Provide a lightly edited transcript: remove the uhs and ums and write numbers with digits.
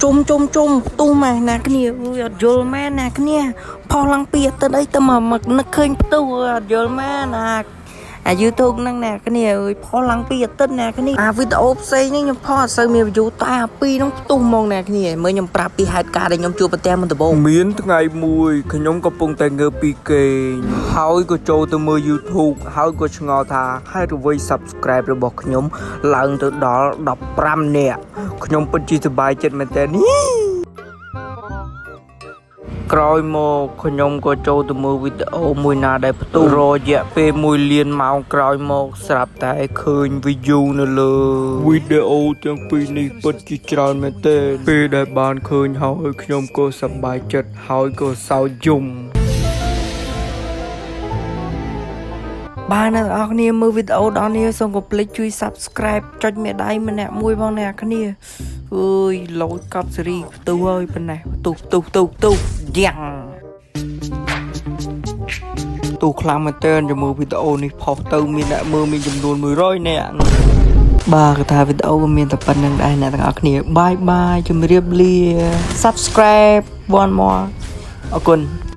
ជុំជុំជុំផ្ទុះម៉េះណាគ្នាអើយអត់យល់មែនណាគ្នាផុសឡើងពីអាទិត្យអីទៅមកមកនឹកឃើញផ្ទុះអើយអត់យល់មែនអាអា YouTube ហ្នឹងណាគ្នាអើយផុសឡើងពីអាទិត្យណាគ្នាអាវីដេអូផ្សេងហ្នឹងខ្ញុំផុសអត់សូវមាន view តែអាពីរហ្នឹងផ្ទុះហ្មងណាគ្នាមើលខ្ញុំប្រាប់ពីហេតុការណ៍ដែលខ្ញុំជួបប្រទះមុនដំបូង មានថ្ងៃមួយខ្ញុំកំពុងតែងើបពីគេងហើយក៏ចូលទៅមើល YouTube ហើយក៏ឆ្ងល់ថាហេតុអ្វី Subscribe របស់ខ្ញុំឡើងទៅដល់15នាក់ខ្ញុំពិតជាសប្បាយចិត្តមែនទែននេះក្រោយមកខ្ញុំក៏ចូលទៅមើលវីដេអូមួយណាដែលផ្ទុះរយៈពេល1លានម៉ោងក្រោយមកស្រាប់តែឃើញ view នៅលើវីដេអូទាំងពីរនេះពិតជាច្រើនមែនទែនពេលដែលបានឃើញហើយខ្ញុំក៏សប្បាយចិត្តហើយក៏សើចយំ បាទអ្នកទាំងអស់គ្នាមើលវីដេអូដល់នេះសូមកុំភ្លេចជួយ Subscribe ចុចមេដៃម្នាក់មួយផងអ្នកគ្នាអើយលោចកប់សេរីផ្ទុះហើយប៉ុណ្ណេះផ្ទុះផ្ទុះផ្ទុះផ្ទុះយ៉ាង ទូខ្លាំងមែនទែនជាមួយវីដេអូនេះផុសទៅមានអ្នកមើលមានចំនួន100នាក់ បាទគឺថាវីដេអូក៏មានតែប៉ុណ្្នឹងដែរអ្នកទាំងអស់គ្នាបាយបាយជម្រាបលា Subscribe one more អរគុណ។